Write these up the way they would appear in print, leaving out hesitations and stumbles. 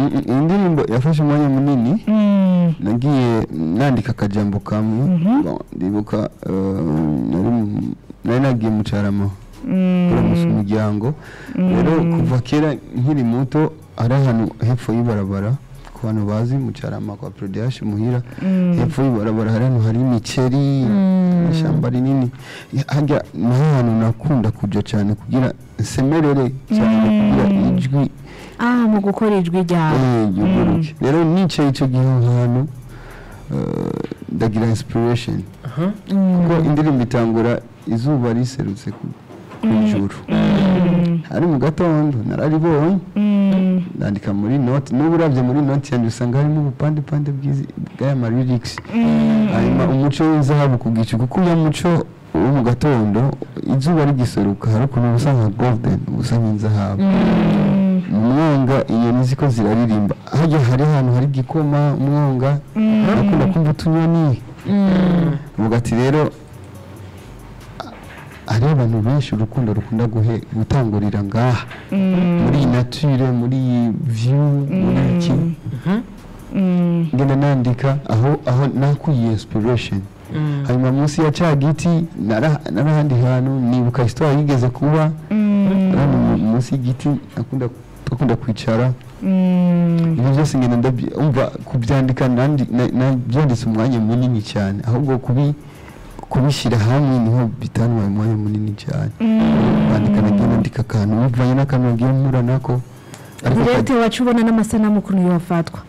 Iyi ndirimbo yafashe umwanya munini. Nagiye nandika akajambo kamwe. Bon, ndibuka nari nagiye mu Carama kuramutsa umuryango. Rero kuva kera nkiri muto, ari ahantu hepfo y'ibarabara, ku bantu bazi mu Carama kwa Prodeash muhira, hepfo y'ibarabara hari ahantu hari imiceri, ishyamba rinini. Harya niho hantu nakunda kuja cyane kugira nsemerere cyane, kugira ijwi Ah, mu gukora ijwi ryawe. Yuguruke. Rero nicaye icyo gihe aho hantu, ndagira inspiration, kuko indirimbo itangura izuba riserutse ku ijuru, hari mu gatondo. Nararibonye, ndandika muri note. N'ubu urabye muri note yanjye usanga harimo ubupande pande bw'aya ma lyrics. Hanyuma umuco w'inzahabu ku gicu, kuko uyu muco wo mu gatondo izuba rigiseruka hari ukuntu usa nka golden, usa nk'inzahabu. Mu mwonga inyoni ziko ziraririmba. Hajya hari ahantu hari igikoma, umwonga, nakunda kumva utunyoni. Uvuga ati rero hariho abantu benshi urukundo rukunda gutangurira ngaha muri iyi nature, muri iyi view, muri iki. Ngenda nandika aho nakuye inspiration. Hanyuma munsi ya ca giti narahandi hantu nibuka histoire yigeze kuba hano munsi y'igiti nakunda, twakunda kwicara. Ibyo byose ngenda umva kubyandika, nabyanditse umwanya munini cyane. Ahubwo kubishyira hamwe niho bitantwaye umwanya munini cyane. Kwandika, nagiye nandika akantu bivanye n'akantu nagiye mpura nako, ariko Direct wacu ubona n'amasanamu ukuntu yofatwa.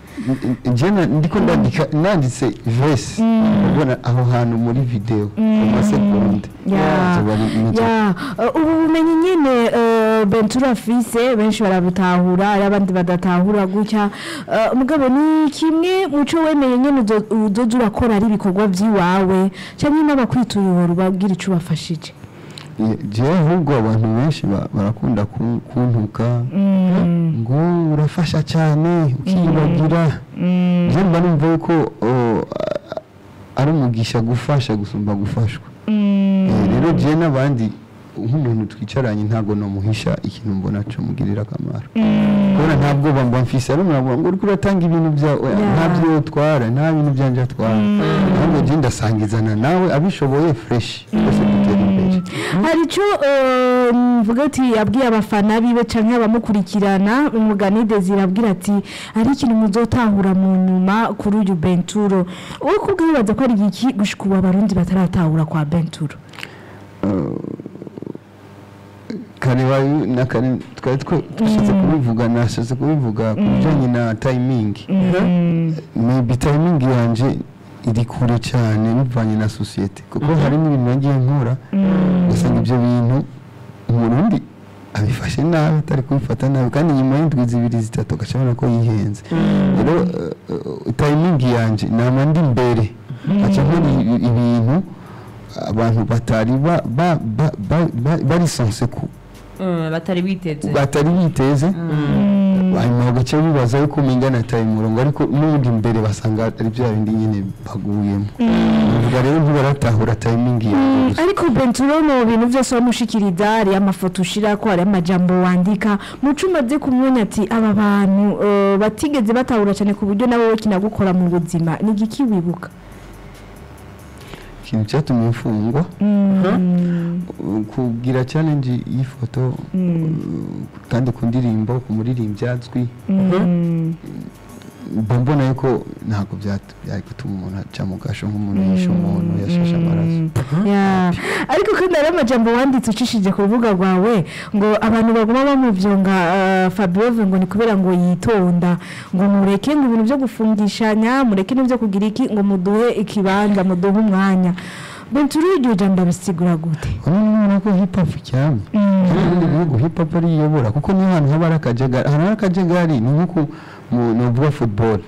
Njye ndiko ndandika, nanditse verse, ubona aho hantu muri video mu masegonde. Zoba Ya, ubu bumenyi nyine Bentura afise, benshi barabutahura, hari abandi badatahura gutya. Mugabo ni kimwe muco wemeye nyine uzoza urakora ari ibikorwa by'iwawe cyangwa n'abakwituye uhora ubabwira ico ubafashije? Jewe ahubwo abantu benshi barakunda kuntuka ngo urafasha cyane ukiyibagira. Je mba numva yuko ari umugisha gufasha gusumba gufashwa. Rero je n'abandi, nk'umuntu twicaranye, ntabwo nomuhisha ikintu mbona cyo mugirira akamaro, kubera nta bwoba mba mfise. Ari umuntu avuga ngo uriko uratanga ibintu byawe. Oya, nta byo utwara, nta bintu byanje atwara, ahubwo je ndasangizana nawe abishoboye, fresh, twese dutera imbere. Hari icyo mvuga ati yabwiye abafana biwe canke abamukurikirana, umugani Desire abwira ati hari ikintu muzotahura mu nyuma kuri uyu Benturo. Wowe kubwibaza ko ari iki gushika ubu Abarundi bataratahura kwa Benturo? Kare na kare twari twashatse kubivuga, nashatse kubivuga ku bijyanye na timing. Maybe timing yanje iri kure cyane bivanye na sosiyete, kuko hari n'ibintu nagiye nkora ugasanga ibyo bintu Umurundi abifashe nabi, atari kubifata nabi, kandi nyuma y'indwi 2, 3 ugaca abona ko yihenze. Rero timing yanje nama ndi imbere, aca nkora ibintu abantu batari bari censé ku Batari biteze. Batari biteze, hanyuma bagaca bibaza yuko umenga nataye umurongo, ariko n'ubundi imbere basanga ari bya bindi nyine baguyemo. Uvuga rero ntibaratahura timing yanjye gusa. Ariko Benturo, mu bintu byose wamushikiriza, hari amafoto ushirako, hari amajambo wandika, muco umaze kumubona ati aba bantu batigeze batahura cyane ku buryo nawe kinagukora mu buzima, ni igiki wibuka? Ikintu cyatumye mfungwa, kugira challenge y'ifoto, kandi ku ndirimbo, ku muririmbyi azwi, mba mbona yuko ntabwo byari gutuma umuntu aca mu gasho nk'umuntu yishe umuntu, yasheshe amaraso. Ya. Ariko kandi hari amajambo wanditse ucishije ku rubuga rwawe ngo abantu baguma bamuvyonga Fabio, ngo ni kubera ngo yitonda, ngo mureke ngo ibintu byo gufungishanya, mureke n'ibyo kugira iki, ngo muduhe ikibanza, muduhe umwanya. Benturi, iryo jambo bisigura gute? Urabona ko hip hop cyane mu bindi bihugu hip hop ari iyobora, kuko niyo hantu haba hari akajagari. Ahantu hari akajagari ni nko mu novuga football,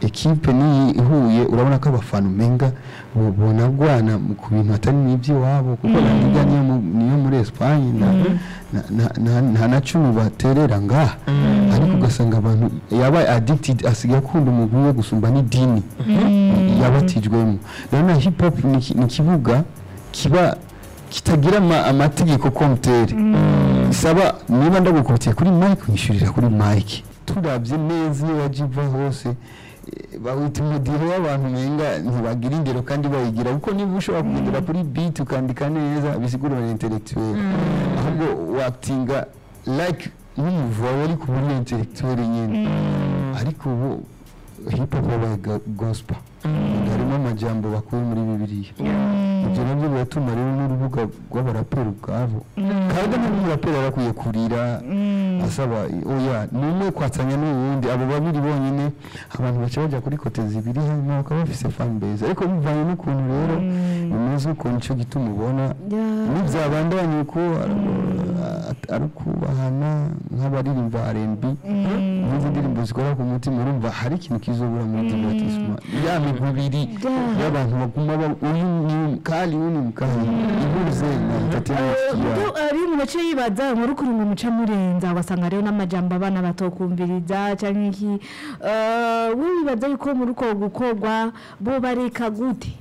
ekipe niyi ihuye, urabona ko abafana umenga bonagwana ku bintu atari n'iby'iwabo, kuko na liga niyo muri Espagne nta na 10 baterera ngaha, ariko ugasanga abantu yabaye addicted, asigaye akunda umugwi we gusumba n'idini yabatijwemo. Rero na hip hop ni ikibuga kiba kitagira amategeko komtere isaba. Niba ndagukubitiye kuri mic, unyishyurira kuri mic. Turabye neza iyo wajya iva hose, bawita umudiho w'abantu umenga ntibagira ingero kandi bayigira, kuko niba ushobora kugendera kuri beat ukandika neza, bisigura na intellectuel, ahubwo watinga like nk'umuvuwa ariko muri intellectuel nyine. Ariko ubu hip hop yabaye gospel, harimo amajambo bakuye muri Bibiliya. Ibyo nabyo biratuma rero n'urubuga rw'abaraperi ubwabo, kandi n'umuraperi arakwiye kurira asaba oya, ni umwe kwatsanya n'uwundi, abo babiri bonyine abantu baca bajya kuri côté zibiri, hanyuma bakaba bafise fan base. Ariko bivanye n'ukuntu rero bimeze ukuntu, icyo gituma ubona nibyabandanya uko ari ukubahana nk'abaririmba R&B n'izindi ndirimbo zikora ku mutima, urumva hari ikintu kizobura muri divertissement, ya migwi ibiri y'abantu baguma uyu ni mukali, uyu ni mukali, ihuze na entertainment ya Ari umuntu aciye yibaza nkuru kuri ngo muca murenza, ugasanga rero n'amajambo abana batokumviriza cyangwa iki. Wibaza yuko muri uko gukorwa bo bareka gute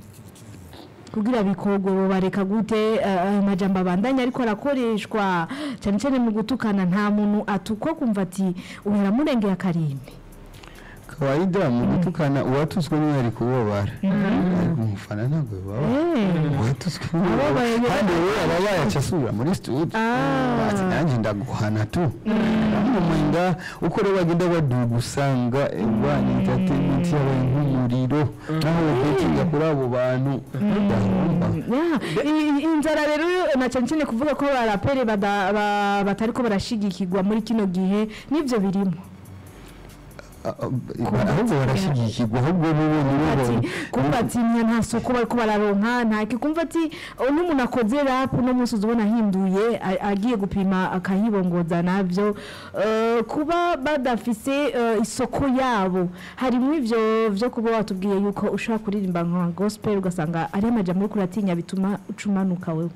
kugira bikorwe, bo bareka gute ayo majambo abandanya ariko arakoreshwa cyane cyane mu gutukana? Nta muntu atukwa kumva ati ubu aramurengeye akarimbi. Kawaida mu gutukana, uwatutswe niwe ari kubabara, ariko umufana ntabwo bibabara. Uwatutswe niwe Ababaye ababara. Kandi we ababaye aca asubira muri studio ati: "Nanjye ndaguhana tu." Umenga uko rero bagenda baduga, usanga bana entertainment yabaye nk'umuriro, naho batekinga kuri abo bantu ndahumva. Yeah. Inzara rero na cyane cyane kuvuga ko abaraperi batariko barashigikirwa muri kino gihe, nivyo birimo. Ahubwo barashyigikirwa, ahubwo bo nibo Ati kumva ati nta soko bariko bararonka, nta kumva ati n'umuntu akoze rap uno munsi uzubona ahinduye agiye gupima akahibongoza navyo. Kuba badafise isoko yabo, harimo ivyo vyo kuba watubwiye yuko ushobora kuririmba nka gospel ugasanga ari amajambo uriko uratinya bituma ucumanuka wewe.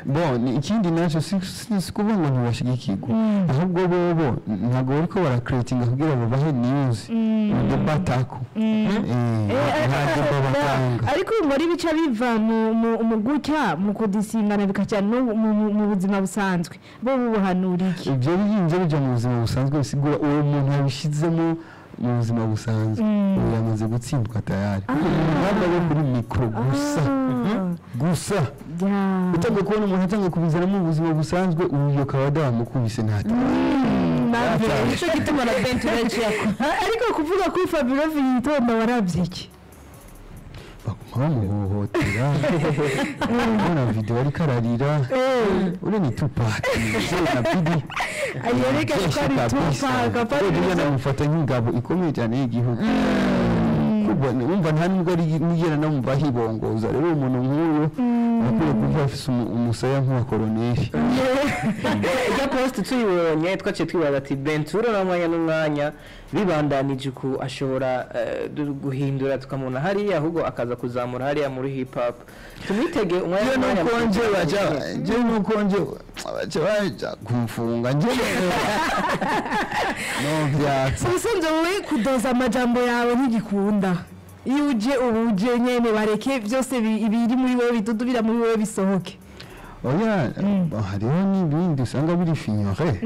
Bon, ikindi nacyo si kuvuga ngo ntibashigikirwa, ahubwo bobo ntabwo bariko baracreatinga kugira babahe news debatako, nta débat batanga. Ariko muri bica biva mu gutya mu kudisingana bikaca no mu buzima busanzwe, bo buhanura iki? Ibyo bihinze bijya mu buzima busanzwe, bisigura uwo muntu yabishyizemo mu buzima busanzwe ubu yamaze gutsindwa tayari, kuko urugamba rwo kuri mikoro gusa gusa utangiye kubona umuntu atangiye kubizana mu buzima busanzwe, uyu akaba adamukubise nta Nicyo gituma na Bentu yaciye akora. Ariko kuvuga kuri Fabio yitonda, warabye iki? Baguma bamuhohotera, ubona video ariko ararira, uriya ni Tupac na Biggie. Ayereka ko ari Tupac apana. Uriya namufata nk'ingabo ikomeye cyane y'igihugu. Wumva nta nubwo ari nigera namumva hibongoza. Rero umuntu nk'uyu akwiye kuba afise umusaya nk'uwa koroneri. Ijya post tuyibonye twaciye twibaza ati Bentura n'umwanya n'umwanya bibandanije uku ashobora guhindura tukamubona hariya, ahubwo akaza kuzamura hariya muri hip hop, tumwitege umwanya Njye n'umwanya. nuko nje baca, nje nuko nje baca baja kumfunga, nje no vyatsi. Ubusanzwe wowe kudoza amajambo yawe ntigikunda, iyo uje uba uje nyene, bareke byose ibiri muri wowe bidudubira muri wowe bisohoke. Oya, hariho n'ibindi usanga biri finyore,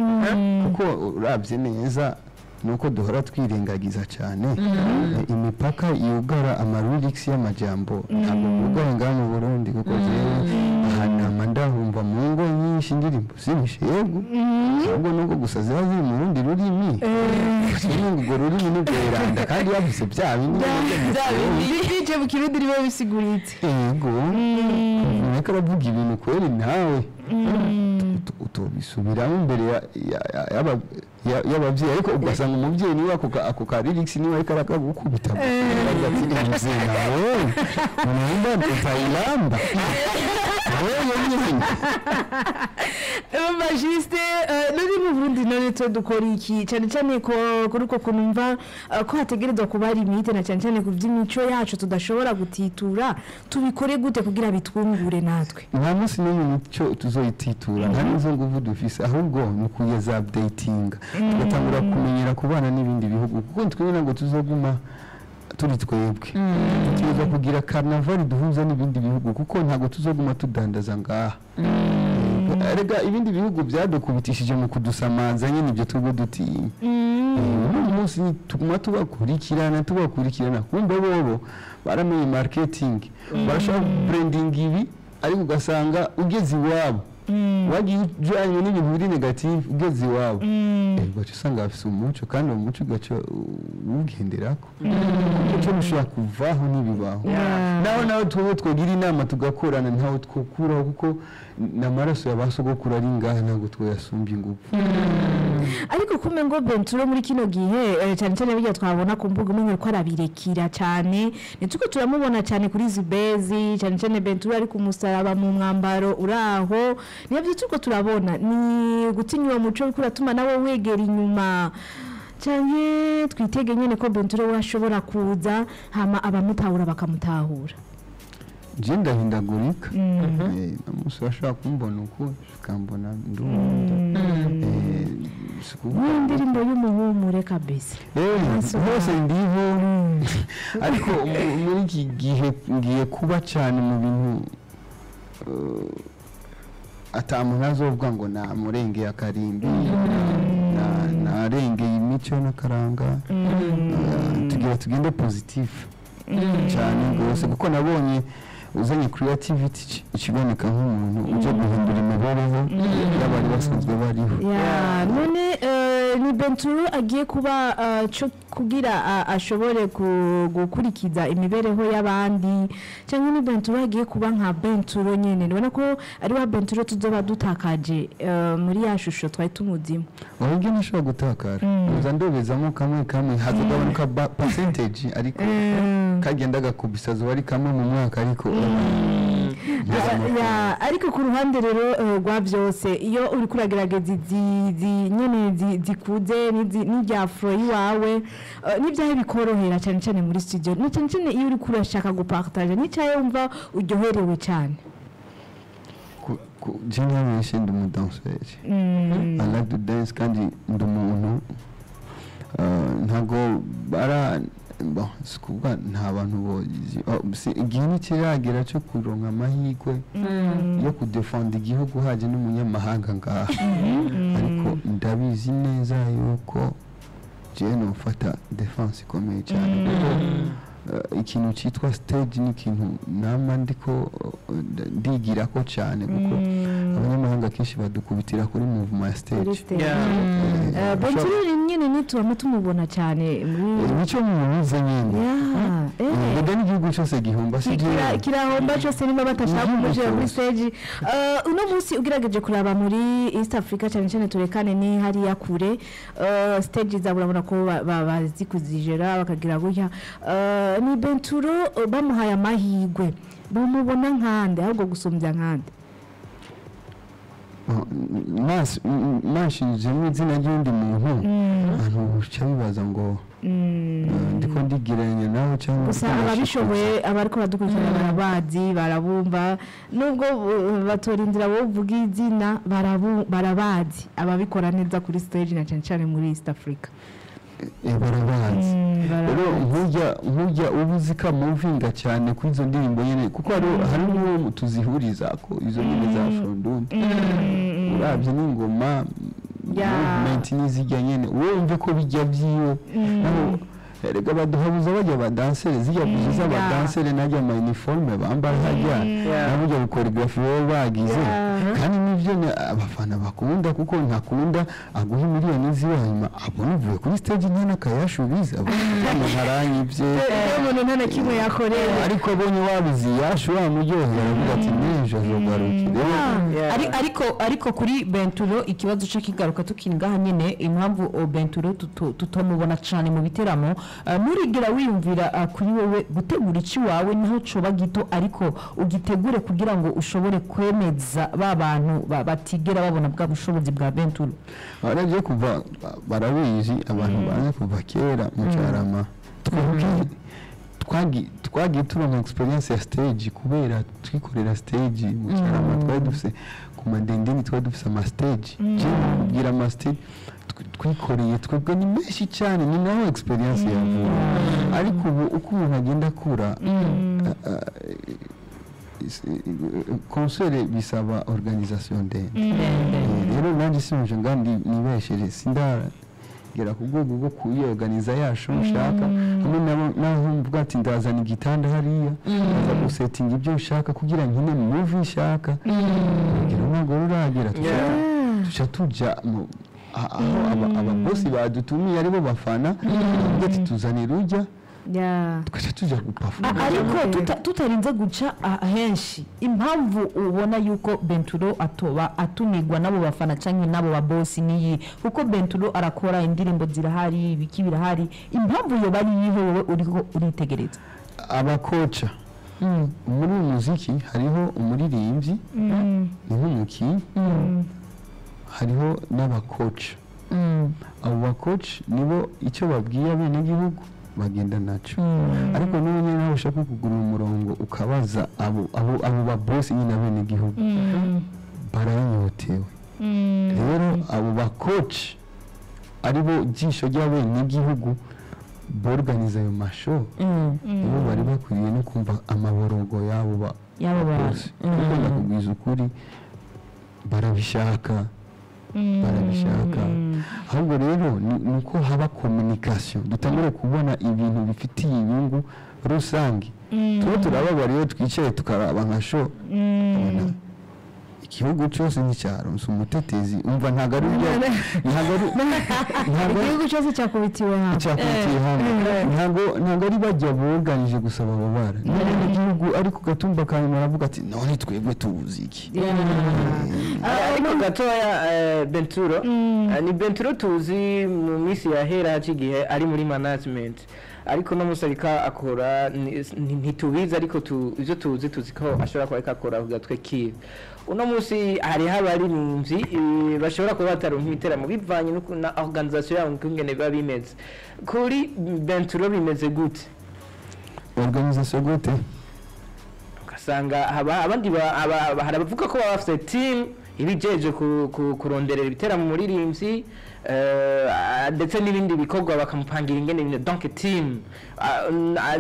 kuko urabye neza nuko duhora twirengagiza cyane imipaka yugara amalyrics y'amajambo, ntabwo yugara ngaha mu Burundi, kuko jewe ahantu ndahumva mu ngo nyinshi indirimbo z'ibishegu, ahubwo nuko gusa ziba ziri mu rundi rurimi. Urwo rurimi ni rweranda kandi yavuze bya bindi. Bya bindi. Bije mu Kirundi nibo bisiguritse. Yego, ariko aravuga ibintu kweri nawe utobisubiramo imbere y'ababyeyi, ariko ugasanga umubyeyi niwe ako ka lyrics niwe ariko arakagukubita, avuga ati: "Mzee, nawe unaimba utailamba wewe nyine." Majiste none mu Burundi none twe dukora iki, cyane cyane ko kuri uko kunumva ko hategerezwa kuba limite, na cyane cyane ku by'imico yacu tudashobora gutitura, tubikore gute kugira bitwungure natwe? Nta munsi n'umwe mico tuzoyititura, nta n'izo nguvu dufise, ahubwo ni ukugeza updating, tugatangura kumenyera kubana n'ibindi bihugu, kuko twebwe ntabwo tuzoguma turi twebwe. Tuza kugira carnaval duhuza n'ibindi bihugu, kuko ntabwo tuzoguma tudandaza ngaha. Erega ibindi bihugu byadukubitishije mu kudusamaza nyine, ibyo twebwe dutinya. Uno munsi tuguma tubakurikirana kumbe bobo baramenye marketing, barashobora branding ibi, ariko ugasanga ugeze iwabo wagiye ujyanye n'ibintu biri negative, ugeze iwabo ugaca usanga bafise umuco, kandi uwo muco ugaca uwugenderako. Umuco ntushobora kuvaho, ntibibaho. Naho twebwe twogira inama tugakorana, ntawe twokuraho, kuko n'amaraso ya ba sogokuru ari ngaha, ntabwo twoyasumbya ingufu. Ariko kume ngo Benturo muri kino gihe, cyane cyane bijya twabona ku mbuga umenye ko arabirekira cyane, nituko turamubona cyane kuri Zibezi, cyane cyane Benturo ari ku musaraba mu mwambaro uraho, nibyo tuko turabona. Ni gutinya uwo muco uriko uratuma nawe wegera inyuma, canke twitege nyene ko Benturo we ashobora kuza hama abamutahura bakamutahura? Je ndahindagurika. Umunsi washobora kumbona uko ukambona ndundi. Si kuvuga N'indirimbo y'umuhumure kabisa. Hose ndiho, ariko muri iki gihe ngiye kuba cyane mu bintu ata muntu azovuga ngo namurengeye akarimbi, narengeye imico n'akaranga. Tugira tugende positif cyane rwose, kuko nabonye uzanye creativity ikiboneka nk'umuntu uje guhindura imibereho y'abari basanzwe bariho. Ya, none ni Benturo agiye kuba cyo kugira ashobore gukurikiza imibereho y'abandi, cyangwa ni Benturo agiye kuba nka Benturo nyene? Nibona ko ari wa Benturo tuzoba dutakaje muri ya shusho twari tumuzimo? Ahubwo ntashobora gutakara, uza ndobezamo kamwe kamwe, hazagabanuka percentage, ariko kagenda gakubisa zuba ari kamwe mu mwaka, ariko Ya, ariko ku ruhande rero rwa byose, iyo uri kuragerageza izi nyene zikuze n'irya afro iwawe, n'ibyahe bikorohera cyane cyane muri studio, na cyane cyane iyo uri kurashaka gupartage, n'icyahe wumva uryoherewe cyane? Je ntabeshe, ndi umudanseri. I like to dance, kandi ndi umuntu ntabwo bara, bon, si kuvuga nta bantu bozi, oh, igihe ntikiragera cyo kuronka amahirwe yo kudefenda igihugu haje n'umunyamahanga ngaha, ariko ndabizi neza yuko jewe nofata defense ikomeye cyane, kuko ikintu cyitwa stage ni ikintu nama ndiko ndigirako cyane, kuko abanyamahanga kenshi badukubitira kuri movement ya stage. Kuri stage. Ushobora- Benturo nyene nitubamo tumubona cyane muri Nico mubize nyene. Ya, Mbega n'igihugu cyose gihomba, si jewe. Kirahomba cyose niba batashaka Igihugu kumushyira kuri cyose. stage. Uno munsi ugerageje kuraba muri East Africa, cyane cyane turekane ni hariya kure, stage zabo urabona ko bazi kuzijera bakagira gutya. Ni Benturo bamuhaye amahirwe, bamubona nkande ahubwo gusumbya nkande? Mashinjemo izina ry'undi muntu, abantu buca bibaza ngo ndiko ndigereranya nawe cyangwa Gusa ndiko ababishoboye, abariko baradukurikirana barabazi, barabumva, nubwo batora inzira bovuga izina, barabazi ababikora neza kuri stage, na cyane cyane muri East Africa. Barabazi. Rero Barabazi. nkujya uba uzi ko amuvinga cyane kuri izo ndirimbo nyine, kuko hari n'uwo tuzihuriza ko izo nyine za Afro-Ndundi, urabye n'ingoma, movement n'izijya nyine, wumve ko bijya byiwe. Naho erega baduhabuza bajya badansere zijya buzi z'abadansere najya ama uniforme bambara hajya nabujya buchoreography baba bagize, kandi nibyo abafana bakunda, kuko ntakunda aguha miliyoni ziwe, hanyuma abona uvuye kuri stage nta n'akayashubiza, umuntu aranyibye. Iyo umuntu nta na kimwe yakoreye. Ariko abonye wabizi yashu wamuryohera, aravuga ati n'ejo azogaruke. Rero Ariko kuri Benturo ikibazo cyo kigaruka tukiri ngaha nyine, impamvu Benturo tutamubona cyane mu biteramo, nturigera wiyumvira kuri wowe gutegura ikiwawe, naho coba gito, ariko ugitegure kugira ngo ushobore kwemeza ba bantu batigera babona bwa bushobozi bwa Benturo? Baragiye kuva barabizi, abantu bazi kuva kera mu Cyarama, twebwe twagiye turonka experience ya stage kubera twikorera stage mu Cyarama. Twari dufise ku madendeni, twari dufise ama stage, je kubwira ama stage twikoreye twebwe ni menshi cyane, ni naho experience yavuye. Ariko ubu uko umuntu agenda akura, concert bisaba organisation ndende. Rero nanjye sinuje ngandi nibeshere, sindara ndaragera ku rwego rwo kuyorganiza ya show nshaka, hamwe naho mvuga ati ndazana igitanda hariya, ndaza gusetinga ibyo nshaka kugira nkine movie nshaka. Urugero ntabwo ruragera, tuca tuja aho ababosi badutumiye aribo bafana, tuvuga ati tuzanira ujya, tugaca tuja gupafoma. Ariko tutarinze guca henshi, impamvu ubona yuko Benturo atoba atumirwa n'abo bafana canke n'abo babosi niyi? Kuko Benturo arakora indirimbo, zirahari, ibiki birahari. Impamvu yoba ari iyihe wowe uriko uritegereza? Abakoca muri uyu muziki, hariho umuririmbyi ni nk'umukinnyi, hariho n'abakoca. Abo bakoci nibo icyo babwiye abenegihugu bagenda naco. Ariko n'ubu nyine nawe ushaka kugura umurongo ukabaza abo babosi nyine, abenegihugu baranyotewe. Rero abo bakoci aribo jisho ry'abenegihugu borganiza ayo masho, nibo bari bakwiriye no kumva amaborogo y'abo y'abo bantu. Bose, kuko ndakubwiza ukuri, barabishaka, barabishaka. Ahubwo rero ni uko haba communication, dutangure kubona ibintu bifitiye inyungu rusange. Tuba turababara iyo twicaye tukaraba nka show, tubona igihugu cyose nticyaronse umutetezi. Umva, ntabwo ari ntabwo ari Igihugu cyose cyakubitiwe hamwe. Cyakubitiye hamwe. Ntabwo ari bajya buganije gusa bababara n'igihugu, ariko gatumba kanyuma aravuga ati none twebwe tubuze iki? Ariko gatoya, Benturo, ni Benturo tuzi mu minsi yahera haca igihe ari muri management, ariko no musi ariko akora ntitubizi, ariko ivyo tuzi ko ashobora kuba ariko akora ku gatwe kiwe. Uno munsi hariho abaririmbyi bashobora kuba bataronka ibiteramo bivanye na organisation yabo ukungene biba bimeze. Kuri Benturo bimeze gute? Organisation gute? Ugasanga haba abandi hari abavuga ko baba bafite team ibijeje kuronderera ibiteramo umuririmbyi, ndetse n'ibindi bikorwa bakamupangira ingene ibintu, donc team.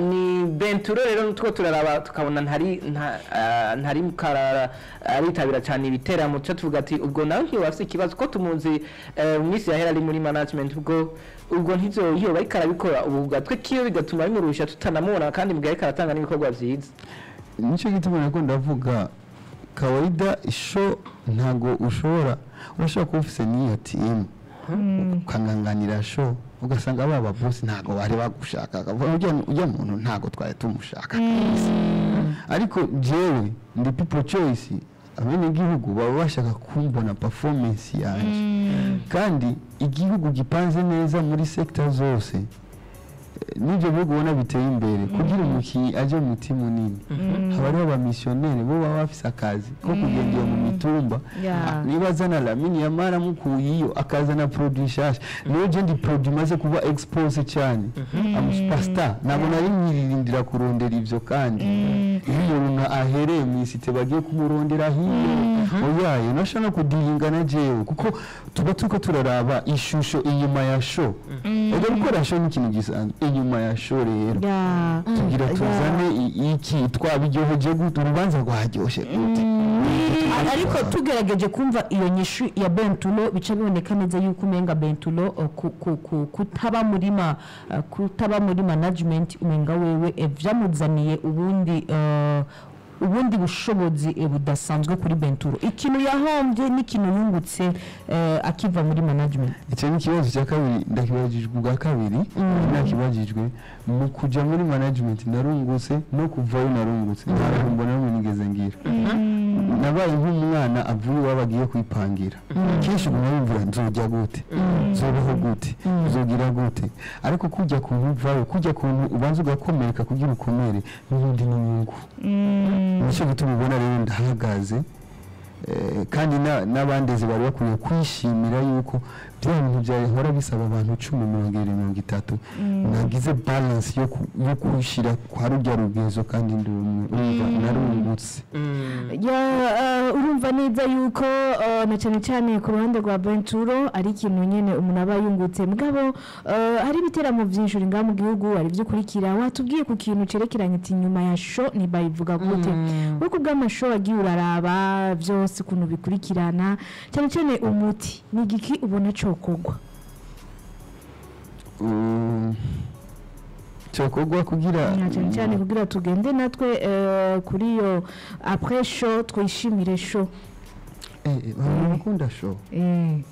Ni Benturo rero two turaraba tukabona ntari mukarara aritabira cyane ibiteramo, tuca tuvuga ati ubwo nawe ntiyoba afite ikibazo ko tumuzi mu minsi yahera ari muri management, ubwo ntizo iyo bariko arabikora ubu gatwe kiyo bigatuma bimurusha tutanamubona, kandi mugihe ariko aratanga n'ibikorwa vyiza. Nicyo gituma nako ndavuga kawaida show ntago ushobora, urashobora kuba ufise n'iyo team ukanganganira show, ugasanga ba babosi ntago bari bagushaka, bakavuga, ujya muntu ntago twari tumushaka kabisa. Ariko jewe ndi people choice, abenegihugu baba bashaka kumbona performance yanje. Kandi igihugu gipanze neza muri sector zose, n'ibyo bihugu ubona biteye imbere, kugira umukinnyi aje mu timu nini haba hariho abamisiyoneri bo baba bafise akazi ko kugenda iyo mu mitumba. Niba azana Lamine Yamal amukuye iyo, akazana produit nshasha, niyo je ndi produit maze kuba expose cyane, am superstar, ntabwo nari nkirindira kurondera ivyo. Kandi iyo umuntu ahereye mu isite bagiye kumurondera hirya, oyaye nashaka no kudihinga na jewe, kuko tuba turiko turaraba ishusho inyuma ya show. Ego, gukora show ni ikintu gisanzwe, inyuma ya show rero tugira tuzane iki, twabiryoheje gute, urubanza rwaryoshe gute. Ariko tugerageje kumva iyo nyishu ya Bentulo, bica biboneka neza yuko umenga Bentulo kutaba muri management umenga wewe vyamuzaniye ubundi bushobozi budasanzwe kuri Benturo. Ikintu yahombye n'ikintu yungutse akiva muri management? Icyo ni ikibazo cya kabiri ndakibajijwe ubwa kabiri. Nakibajijwe mu kujya muri management narungutse, no kuvayo narungutse. Ntabwo mbona rumwe nigeze ngira. Nabaye nk'umwana avuye iwabo agiye kwipangira. Kenshi uguma wumvira nzojya gute, nzobaho gute, nzogira gute. Ariko kujya kuntu uvayo, kujya kuntu ubanza ugakomereka kugira ukomere, n'ubundi n'inyungu. Nicyo gituma ubona rero ndahagaze. Kandi n'abandezi bari bakwiye kwishimira yuko bya bintu byahora bisaba abantu 10, 20, 30, nagize balance yo kwishira kwa rujya rugezo, kandi ndi umwe. Urumva narungutse. Ya, urumva neza yuko na cyane cyane ku ruhande rwa Benturo ari ikintu nyene umuntu aba yungutse. Mugabo hari ibiteramo byinshi uri ngaha mu gihugu, hari ibyo ukurikira. Watubwiye ku kintu cerekeranye ati nyuma ya show ntibayivuga gute? Wowe kubw'amashow wagiye uraraba byose ukuntu bikurikirana, cyane cyane umuti ni igiki ubona cokogwa? Cyokorwa kugira Na cyane cyane kugira tugende natwe kuri iyo après show, twishimire show. Abantu barakunda show.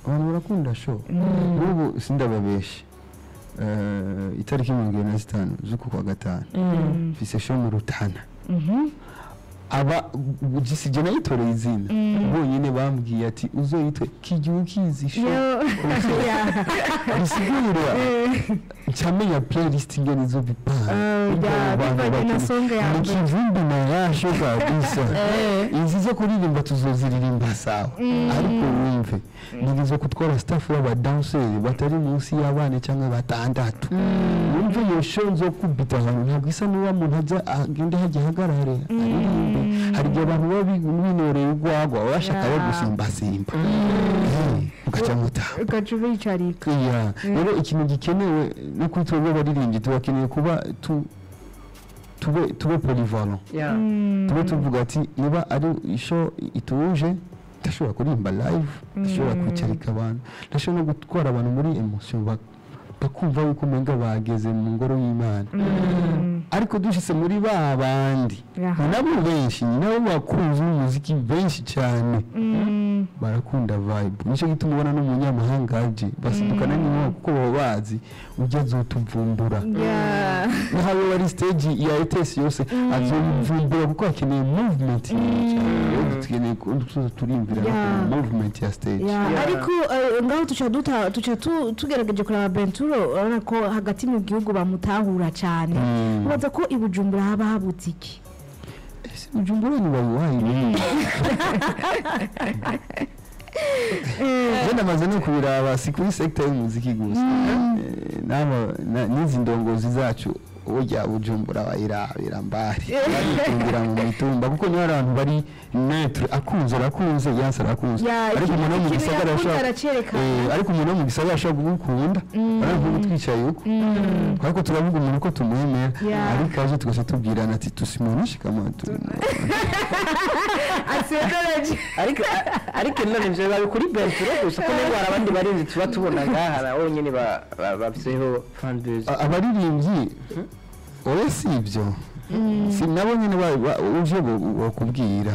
Abantu barakunda show. N'ubu sindababeshe, itariki 25 z'uku kwa gatanu mfise show mu Rutana. Aba sije nayitoreye izina, bonyine bambwiye ati uzoyitwe kijya ukizi show. Yo. Bisigura ncamenya playlist ingene izobipanga. Ya, bivanye na song ya Ni mbere. kivumbi na yasho kabisa. Izi zo kuririmba tuzoziririmba, sawa, ariko wumve nigeze gutwara staff y'abadanseri batari munsi y'abana cyangwa batandatu. Wumve iyo show nzokubita ahantu, ntabwo isa n'uwa muntu ajya agende hajya ahagarare aririmbe. Hari igihe abantu baba binoreye urwagwa, baba bashaka yo gusimbasimba, ugaca mutaha. Ugaca ubicarika. Iya, rero ikintu gikenewe no kuri twebwe abaririmbyi, tubakeneye kuba tube polyvalent. Tube tuvuga ati niba ari isho ituje, ndashobora kuririmba live, ndashobora kwicarika abantu, ndashobora no gutwara abantu muri emotion, bakumva yuko umenga bageze mu ngoro y'Imana. Ariko dushyize muri ba bandi, nabo benshi, nabo bakunzi b'umuziki benshi cyane barakunda vibe. Nicyo gituma ubona n'umunyamahanga aje basidukana n'inkuba, kuko baba bazi ujya azotuvumbura. Naho wari stage ya ETS yose azoyivumbura, kuko akeneye movement cyane. Rero dukeneye ko tuza turimvira no ku movement ya stage. Ariko ngaho tuca duta tuca tugerageje kuraba Benturo, urabona ko hagati mu gihugu bamutahura cyane. Ubaza ko i Bujumbura haba habutse iki? Ese Bujumbura ni bayiwaye? Je namaze no kubiraba, si kuri secteur y'umuziki gusa. N'izi ndongozi zacu burya Bujumbura bayirabira mbari, baritungira mu mitumba, kuko niho abantu bari neutre: akunze arakunze, yanse arakunze. Ariko umuntu wo mu ikintu gisagara yakunze ashobora aracerekana. Ariko umuntu wo mu gisagara ashobora kugukunda, ariko nk'ubu twicaye uko ariko turavuga umuntu ko tumwemera, ariko aje tugaca tubwirana ati tusimuoneshe kama tu Asezeraje. Ariko none ivyo biba kuri Benturo gusa, ko niba hari abandi barinzi tuba tubona ngaha nabo nyene bafiseho fanbase? Abaririmbyi, oya, si ibyo, si nabo nyine uje bakubwira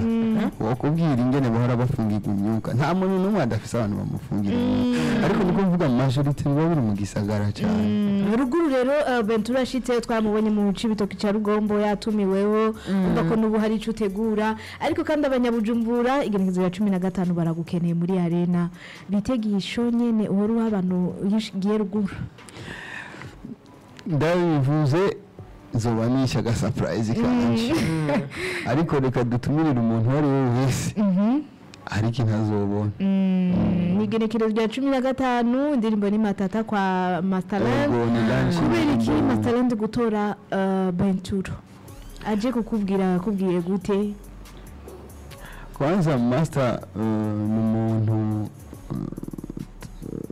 ingene bahora bafungirwa imyuka. Nta muntu n'umwe adafise abantu bamufungira imyuka, ariko niko mvuga, majorité biba biri mu gisagara cyane. Ruguru rero, Bentura ashitse twamubonye mu Cibitoki ca Rugombo yatumiweho. Umva ko n'ubu hari ico utegura, ariko kandi abanyabujumbura igenekerezo rya 15 baragukeneye muri arena. Bitegeye isho nyene uhora uha abantu iyo ugiye ruguru. Ndabivuze, nzoba nishe aga surprise kanje, ariko reka dutumirire umuntu uwo ari we wese, ariko ntazobona. Ni igenekerezo rya 15, indirimbo ni Matata kwa Masterland. Ego, ni launch. Kubera iki Masterland gutora Benturo aje kukubwira? Akubwiye gute? Kwanza Master ni umuntu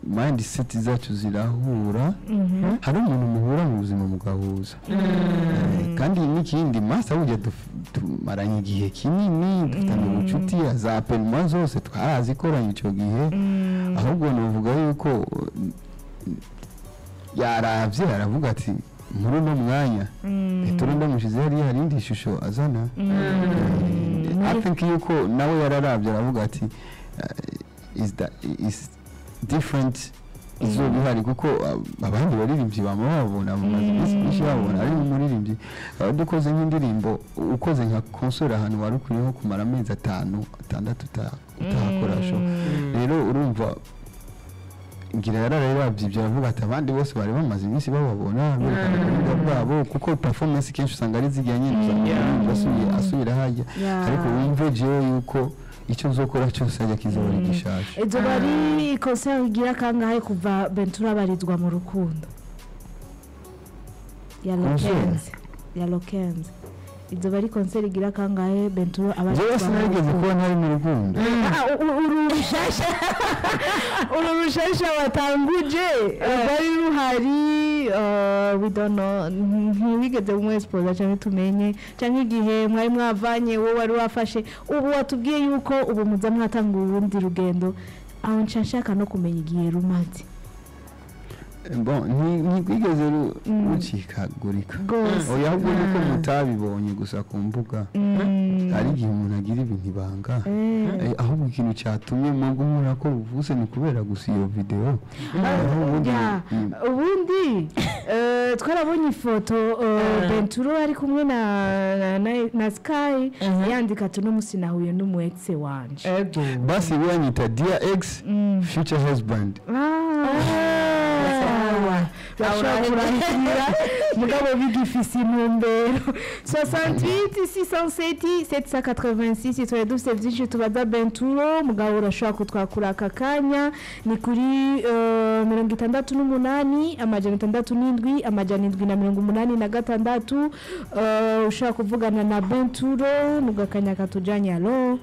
mindset zacu zirahura. Hari umuntu muhura mu buzima mugahuza. Kandi n'ikindi, Master burya tumaranye igihe kinini, dufitanye ubucuti, za pelma zose twarazikoranye icyo gihe. Ahubwo nuvuga yuko yaravye aravuga ati muri uno mwanya turi ndamushize hariya, hari indi shusho azana. I think yuko nawe yararavye aravuga ati is that is different, izuba ihari, kuko abandi baririmbyi bama babona, bamaze iminsi myinshi babona ari umuririmbyi. Dukoze nk'indirimbo, ukoze nka concert ahantu wari ukwiye nko kumara amezi 5, 6 utahakora show. Rero urumva ngira yararabye ibyo aravuga ati abandi bose bari bamaze iminsi bababona berekana ubuhinga bwabo, kuko performance kenshi usanga ari zijya nyine, usanga umuririmbyi asubira hajya. Ariko wumve jewe yuko icyo nzokora cyose ajya kizoba ari gishasha. Izo bari concert igira kangahe kuva Bentura abarizwa mu rukundo ya Concert? Lokenze, ya Lokenze? Izo bari concert igira kangahe Bentura Jewe abarizwa mu sinarigeze rukundo? kuba ntari mu rukundo. Ah, uru rushasha watanguje rwari ruhari, we don't know, ntiwigeze umwesipoza cyangwa tumenye cyangwa igihe mwari mwavanye wowe wari wafashe. Ubu watubwiye yuko ubu muza mwatanga urundi rugendo, aho nshaka no kumenya igihe rumaze. Bon, ntigwigeze rucikagurika. Rwose. Oya, ahubwo nuko mutabibonye gusa ku mbuga. Hari igihe umuntu agira ibintu ibanga. Ahubwo ikintu cyatumye mwebwe mubona ko ruvuse ni kubera gusa iyo video. Aho ubundi Ya, ubundi twarabonye ifoto Benturo ari kumwe na Sky, yandika ati uno munsi nahuye n'umu ex wanje. Ego. Basi wanyita dear ex, future husband. Ah, bashobora kurangira mugabo bigifise intumbero. 68 607 786. Twari dufite byinshi tubaza Benturo, mugabo urashobora kutwakura aka kanya ni kuri 68 607 786. Ushobora kuvugana na Benturo mugakanya katujanye. Alo,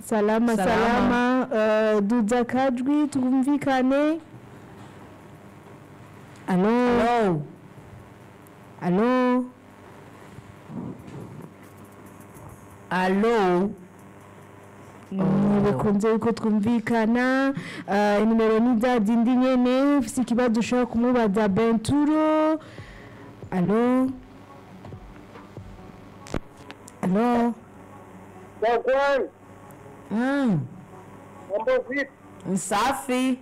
salama. Salama. Salama. Duza kajwi twumvikane. Alo. Hello. Alo. Alo. Ntibikunze yuko twumvikana. Inimero ni za zindi nyene. Ufise ikibazo ushobora kumubaza Benturo. Alo, alo. Wagwan, mambo vipi? Safi.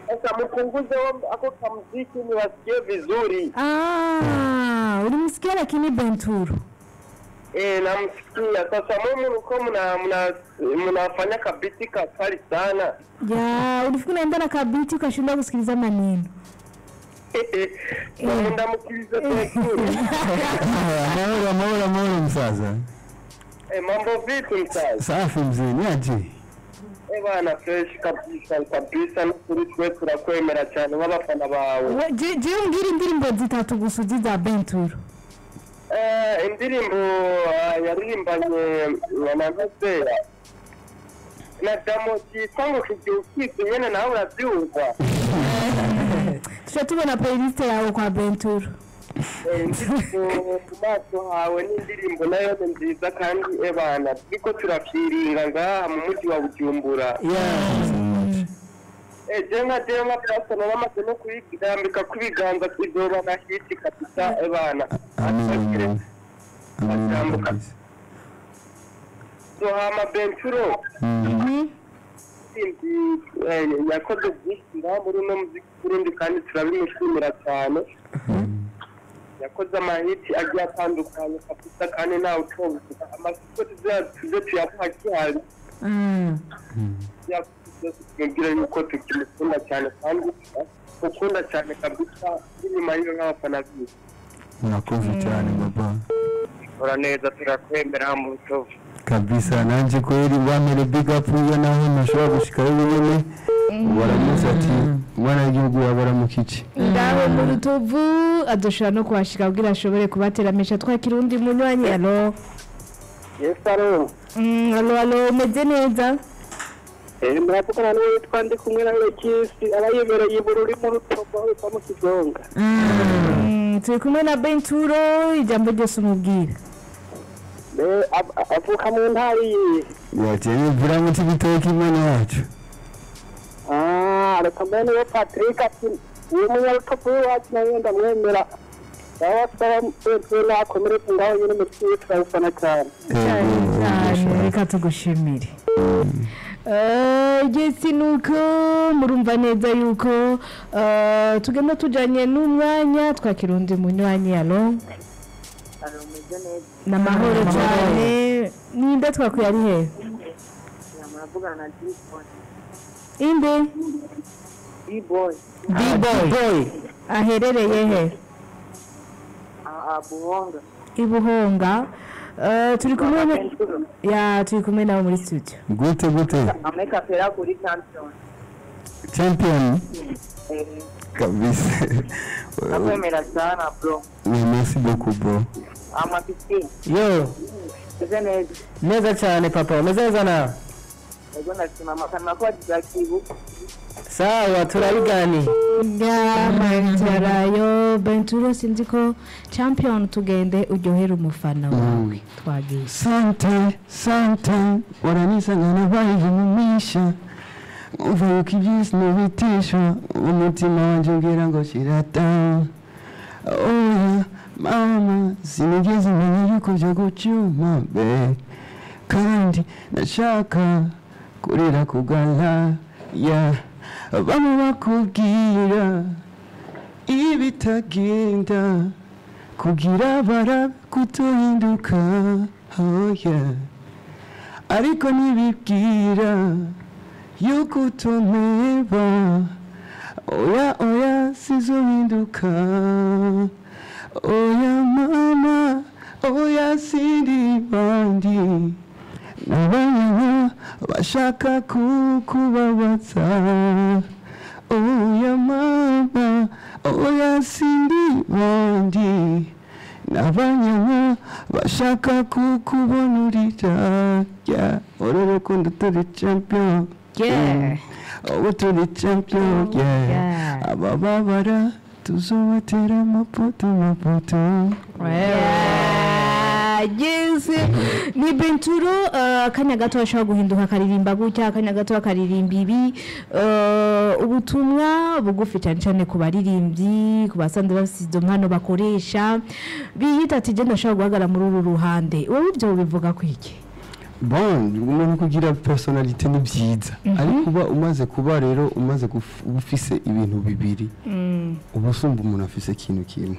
Sasa mpunguze ako kamziki niwasikie vizuri. Ah, ulimsikia lakini Benturo? Namsikia. Sasa mimi mlikuwa mnafanya kabiti kakali sana. Ya, ulifika unaenda na kabiti ukashindwa kusikiliza maneno. Ndamukiriza Benturo. Amahoro, amahoro, amahoro msaza. Mambo vipi msaza? Safi mzee, niaje? Bana, fresh kabisa kabisa, n'ukuri twe turakwemera cyane nk'abafana bawe. Jewe umbwira indirimbo zitatu gusa uzi za Benturo. Indirimbo yaririmbanye na Nzeya na Damoki cyangwa kigihe nyene nawe urabyumva. Tuca tubona playlist yawe kwa Benturo. Indirimbo ku maso hawe ni indirimbo nayo ni nziza kandi ebana turiko turafyiringa ngaha mu mujyi wa Bujumbura. Je nka jewe nka pastor naramaze no kuyirambika kw'ibiganza, izoba na hit kabisa ebana. Amen, amen. Amen kabisa. So hama Benturo yakoze byinshi ngaha muri uno muziki Burundi kandi turabimushimira cyane. Yakoze amahiti agiye atandukanye kabisa kandi ntawe utobivuga, amasoko tuze tuyamuha gihari. Tumubwira yuko tukimukunda cyane kandi ukunda cyane kabisa n'inyuma yiwe nk'abafana biwe. Murakoze cyane baba. Ora neza, turakwemera mu Rutovu. Kabisa, nanje kweli bamere big up iyo naho ntashobora gushikayo nyene. Baramuze ati umwana w'igihugu yabara mu kici. Ngaho mu Rutovu adushobora no kuhashika kugira ashobore kubateramisha. Twakira undi munywanyi. Alo. Yes, alo. Alo, alo, umeze neza? Muravugana n'uwitwa ndi kumwe na Regis aba yibereye i Bururi mu Rutovu aho bita mu Kigonga. Turi kumwe na Benturo, ijambo ryose umubwira. Avuka mu ntara iyi. Yateye mvura mu kibitoki imana yacu. Reka mbone uwo Patrick ati uwo munyarutovu w'iwacu nawe ndamwemera. Sawa sawa, Benturo nakomeretse ngaho nyine mu kigo turabufana cyane. Cyane cyane, reka tugushimire. Yes, nuko murumva neza yuko tugenda tujanye n'umwanya. Twakira undi munywanyi. Alo. Ni amahoro cyane. Ninde twakuye, ari he? Muravugana na D-Boy. Inde? D-Boy. B-boy. Aherereye he? Buhonga. I Buhonga. Turi kumwe ya turi kumwe nawe muri studio. Gute gute? Ameka pera kuri champion. Champion kabisa. Nakwemera sana bro. Merci beaucoup bro. Amapisi. Yo, Meze neza. neza cyane papa, umeze neza nawe? Ego ndashima akanwa ko wagize. Sawa, turabiganiye. Yamantarayo Benturo, sinzi ko champion tugende uryohere umufana wawe twagiye. Sante, sante, waranisangana baje mu misha. Umva yuko iby'isi ntibitishwa, umutima wanjye umbwira ngo shyira down. Oya mama, sinigeze menya yuko byo gucyuma be, kandi nashaka kurira kugala ya bamwe bakubwira ibitagenda kugira bara kutuhinduka. Oh yeah. Ariko ntibibwira yuko utomeba. Oya oya sizohinduka. Oya mama, oya sindi bandi n'abanyama bashaka kukubabaza. Oya mama, oya sindi bandi n'abanyama bashaka kukubonurira. Yeah, uru rukundo turi champion. Yeah. Ubu turi champion. Yeah. Yeah. Abababara tuzobatera amapoto amapoto. Yes. Ni Benturo akanya gato ashobora guhinduka akaririmba gutya, akanya gato akaririmba ibi. Ubutumwa bugufi cyane cyane ku baririmbyi, ku basanzwe bafite izo mpano bakoresha biyita ati genda ashobora guhagarara muri uru ruhande, wowe ibyo bivuga ku iki? Bon, umuntu kugira personality ni byiza, ariko uba umaze kuba rero umaze ufise ibintu bibiri, uba usumba umuntu afise ikintu kimwe.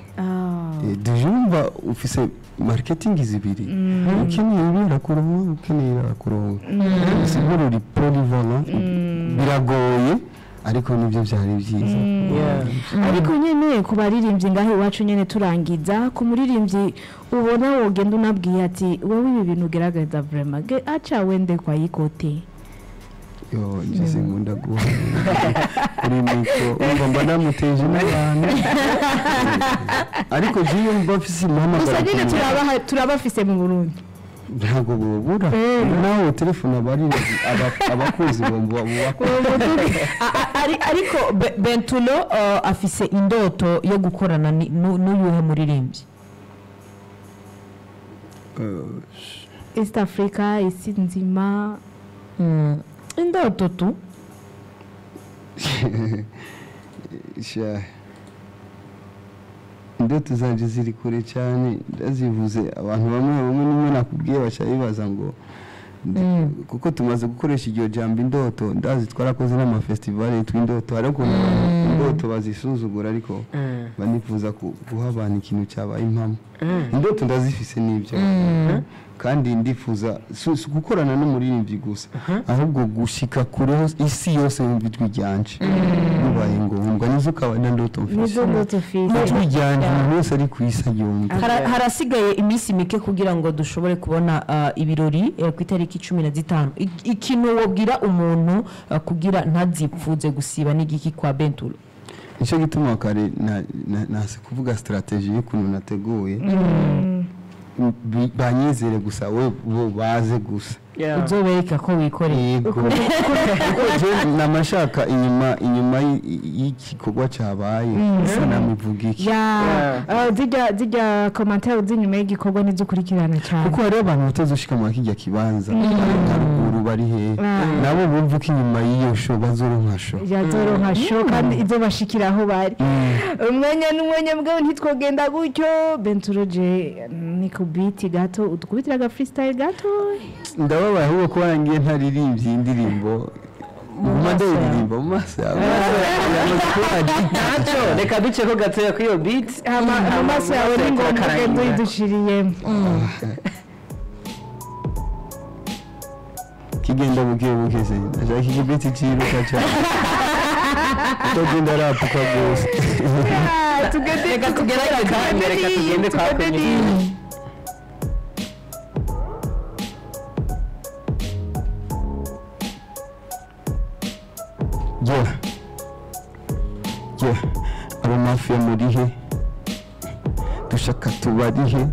Deja urumva ufise marketing zibiri, ukeneye ibi urakuronka, ukeneye ibi urakuronka. Siguro uri polyvalent, biragoye ariko nibyo byari byiza. Ariko nyene ku baririmbyi ngaho iwacu nyene turangiza ku muririmbyi ubona wogenda unabwiye ati wowe ibi bintu ugerageza vraiment ge aca wende kwa yikote. Yo, ngize nkunda guha kuri mikoro, umva mba namuteje n'abantu, ariko jewe mba mfise impamagara gusa nyine ku muntu. Turabafise mu Burundi. Ntabwo bubura nawe telefone abakuzi bomba. Ariko Bentulo afise indoto yo gukorana n'uyuhe muririmbyi? East Africa, isi nzima. Indoto tu. Sha, indoto zanje ziri kure cyane, ndazivuze abantu bamwe bamwe nimwe nakubwiye baca bibaza ngo kuko tumaze gukoresha iryo jambo indoto, ndazi twarakoze n'amafestivale yitwa indoto, ariko ukuntu abantu indoto bazisuzugura, ariko banifuza guha abantu ikintu cyabaye impamo. Indoto ndazifise n'ibyo, kandi ndifuza si gukorana n'umuririmbyi gusa, ahubwo gushika kure hose, isi yose yumva ijwi ryanje, bibaye ngombwa nizo ukaba na ndoto mfise. Nizo ndoto ufise. Ijwi ryanje umuntu wese ari ku isi aryumva. Harasigaye iminsi mike kugira ngo dushobore kubona ibirori ku itariki 15. Ikintu wobwira umuntu kugira ntazipfuze gusiba n'igiki kwa Benturo? Nicyo gituma kare nase kuvuga strategy y'ukuntu nateguye. Banyizere gusa, we bo baze gusa. Uzobereka ko wikoreye. Yego, kuko je namashaka inyuma y'igikorwa cyabaye sinamivuga iki. Ya, zijya commentaire z'inyuma y'igikorwa nizukurikirana cyane. Kuko hariho abantu batazoshika muri kirya kibanza, bari haruguru, bari hehe, nabo bumva ko inyuma y'iyo show bazoronka show. Yazoronka show kandi izo bashikira aho bari. Umwanya n'umwanya mbwa ntitwogenda gutyo. Benturo je ni ku beat gato udukubitira aga freestyle gato. Ndababaye ahubwo ko warangiye ntaririmbye iyi ndirimbo, nguma ndayiririmba mu maso yawe yamaze kuba addicted. Ntacyo, reka duce ko gatoya kuri iyo beat. Hama mu maso yawe ni ngombwa ugenda uyidushiriyemo. Kigenda buke buke se, ndashaka ikibiti cyiruka cyane, utagenda arapuka rwose. Tugende. Reka tugerageze, reka tugende kwa kwenye. Yeah. Yeah. Abo mafia muri he? Dushaka tubarihe?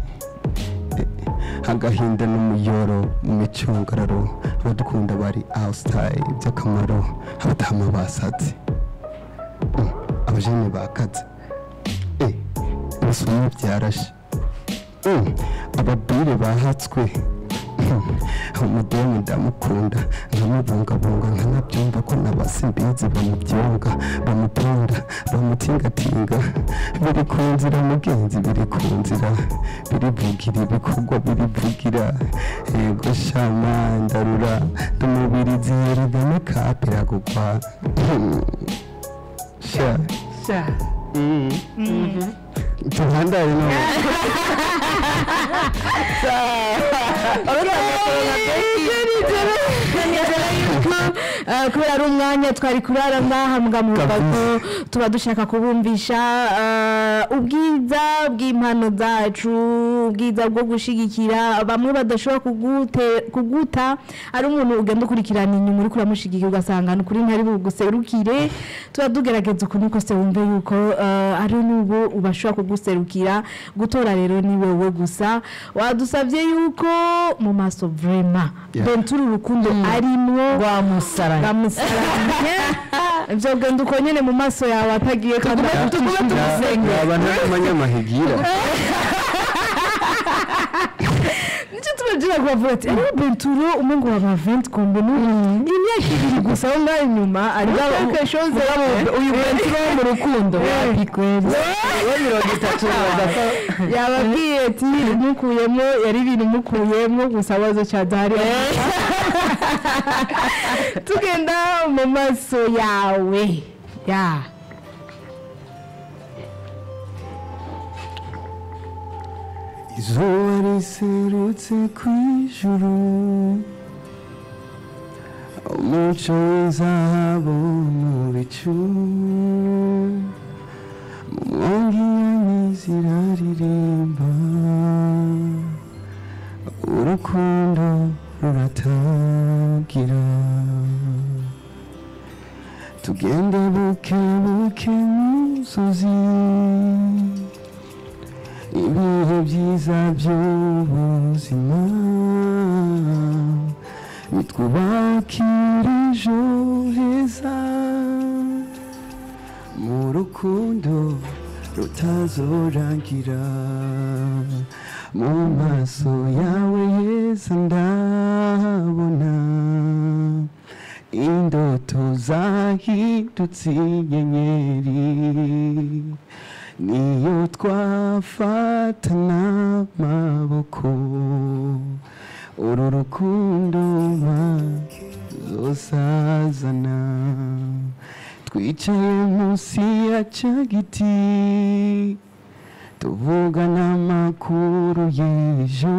Agahinda n'umuyoro mu micungararo, abadukunda bari outside by'akamaro, abatama basatse, abajene bakaze, ibisumo byarashe, ababire bahatswe, Umudemu ndamukunda, nkamubungabunga, nkanabyumva ko n'abasimbizi bamubyonga, bamuponda, bamutingatinga. Biri ku nzira mugenzi, biri ku nzira, birivugira ibikorwa birivugira. Yego shama ndarura, ndumubirizi yerega kapira gugwa sha Sha. Tuhandare no. Kubera ari umwanya twari kurara ngaha mugamurwa ko tuba dushaka kubumvisha ubwiza bw'impano zacu, ubwiza bwo gushigikira bamwe badashobora kuguta. Ari umuntu ugenda ukurikirana inyuma uriko uramushigikira ugasanga ni ukuri ntari buguserukire. Tuba tugerageza ukuntu kose wumve yuko ari n'ubu ubashobora kuguserukira. Gutora rero ni wewe gusa wadusabye yuko mu maso vraiment Benturo urukundo arimwo rwamusaranye. Bamusaranye ibyo genda uko nyene mu maso yawe atagiye kandi tugume tumusengera. Aba nta manyamahigira. Nicyo tubagira kubavuga ati ariho Benturo umengo wa ba 20 kombe n'ubu imyaka ibiri gusa aho ngaho inyuma ari quelque chose. Uyu Benturo wo mu rukundo wapi kweli? We 30 badapfa. Yababwiye ati mukuyemo yari ibintu mukuyemo gusa wazo cyadahari. Tugenda mu maso yawe ya Izuba riserutse ku ijuru, umuco w'izahabu mu bicu, mu mwongi inyoni ziraririmba, urukundo ruratagira. Tugende buke buke mu nzozi, ibihe byiza by'ubuzima bitwubakira ejo heza, mu rukundo rutazorangira. Mu maso yawe heza ndabona indoto zahindutse inyenyeri, niyo twafatana amaboko, uru rukundo bazosazana. Twicaye munsi ya cya giti, tuvugana amakuru y'ejo.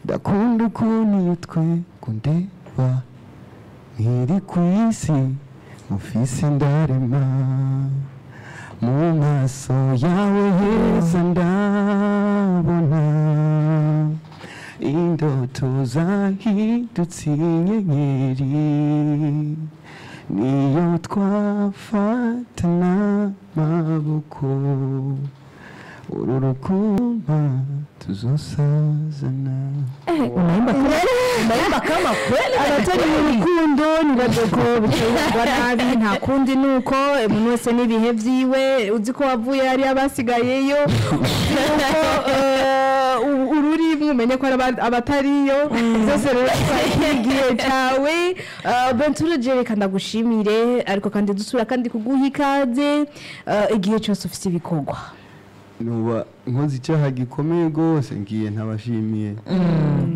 Ndakunda ukuntu iyo twe kundeba nkiri ku isi mufise ndarema. Mu maso yawe heza ndabona indoto zahindutse inyenyeri, niyo twafatana amaboko, uru rukundo tuzosazana. Unaimba kama kweli. Abatari mu rukundo nibadoko biterwa nabi, nta kundi nuko umuntu wese n'ibihe vyiwe. Uzi ko wavuye hari abasigayeyo, uzi ko ururi umenye ko hari abatariyo. Byose rero igihe cyawe. Benturo je reka ndagushimire, ariko kandi dusura kandi kuguha ikaze igihe cyose ufite ibikorwa. Nuba nkoze icyaha gikomeye rwose ngiye ntabashimiye,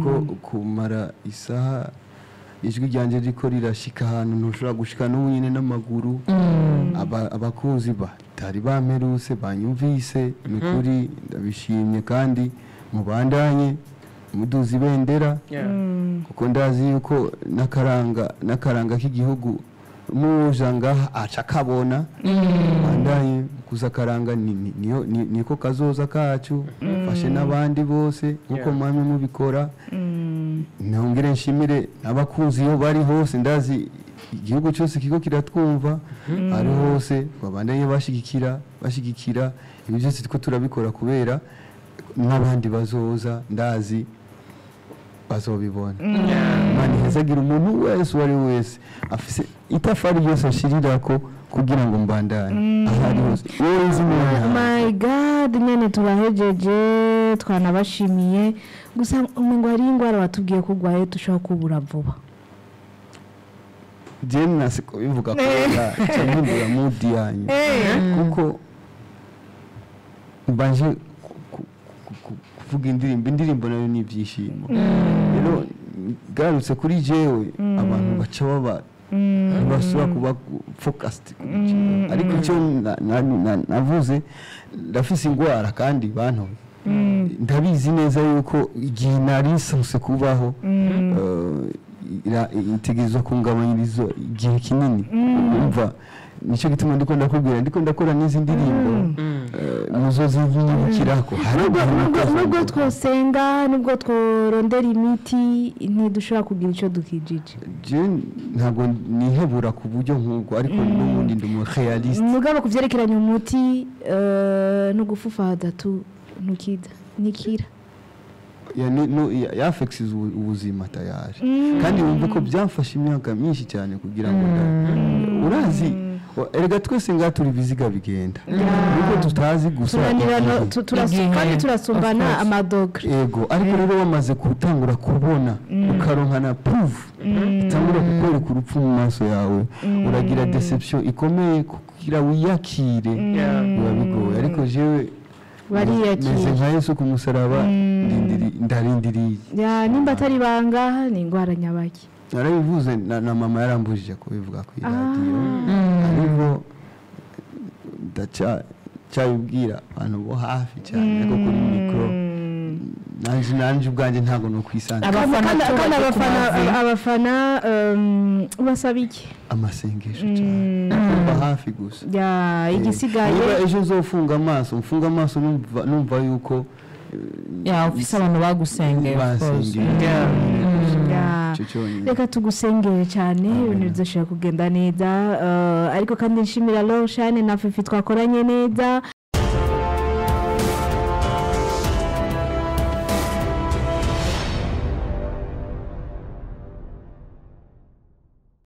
kuko kumara isaha ijwi ryanjye riko rirashika ahantu ntushobora gushika n'ubu nyine n'amaguru. Abakunzi batari bamperuse banyumvise, ni ukuri ndabishimye kandi mubandanye muduza ibendera, kuko ndazi yuko n'akaranga k'igihugu muja ngaha aca akabona. Bandanye kuza akaranga niko kazoza kacu, fashe n'abandi bose nkuko mwamwe mubikora. Nongere nshimire abakunzi iyo bari hose, ndazi igihugu cyose kiko kiratwumva ari hose, babandanye bashigikira ibi byose two turabikora kubera n'abandi bazoza, ndazi bazobibona. Imana ihezagira umuntu wese uwo ari we wese afise itafari ryose ashirirako kugira ngo mbandanye aho ari hose. Wowe nzi umuntu. My God, nyene turahejeje. Twanabashimiye gusa ngo hari indwara watubwiye ko urwaye dushobora kubura vuba. Je nase kubivuga kubera cyahindura mood yanyu, kuko mbanje kuvuga indirimbo nayo ni ibyishimo. Rero garutse kuri jewe, abantu baca baba ntibasubira kuba focused ku kintu. Ariko icyo navuze, ndafise ingwara kandi bantoye, ndabizi neza yuko igihe nari nsanzwe kubaho itegerezwa kungabanyiriza igihe kinini. Umva, nicyo gituma ndiko ndakubwira, ndiko ndakora n'izi ndirimbo, muzozinyibukirako. Hari Nubwo igihe nubwo natazoza. Twosenga, nubwo tworondera imiti, ntidushobora kugira icyo dukijije. Je ntabwo nihebura ku buryo nk'ubwo, ariko n'ubundi ndi umu réaliste. Mugabo ku byerekeranye umuti no gufufa tu ntukida nikira. Ya, no, yafekisize ubuzima tayari, kandi wumve ko byamfashe imyaka myinshi cyane kugira ngo urazi erega twese ngaha turi ibiziga bigenda, nuko tutazi gusa Tunanirana igihe. Igihe. kandi turasumbana Of course. amadogre. Ego, ariko rero wamaze gutangura kubona, ukaronka na proof itangura kukwereka urupfu mu maso yawe, uragira déception ikomeye. Kugira wiyakire biba bigoye, ariko jewe Bariyakira. meze nka Yesu ku musaraba, ndarindiriye. Ya, nimba atari ibanga, ni indwara nyabaki? Narabivuze na mama yarambujije kubivuga ku iradiyo, ariko ndacyabibwira abantu bo hafi cyane, ariko kuri mikoro nanje ubwanjye ntabwo no kwisanzura. Abafana Kandi cyo kandi bajye ku abafana mavi. Abafana ubasaba iki? Amasengesho cyane, kumva hafi gusa. Ya, igisigaye Niba ejo nzofunga amaso, mfunga amaso numva yuko Ya, ufise abantu bagusengeye, of course. bansengeye. Ya. Icyo cyonyine. Reka tugusengere cyane, ibintu bizashobora kugenda neza. Ariko kandi nshimira Lorshane na Fifi twakoranye neza.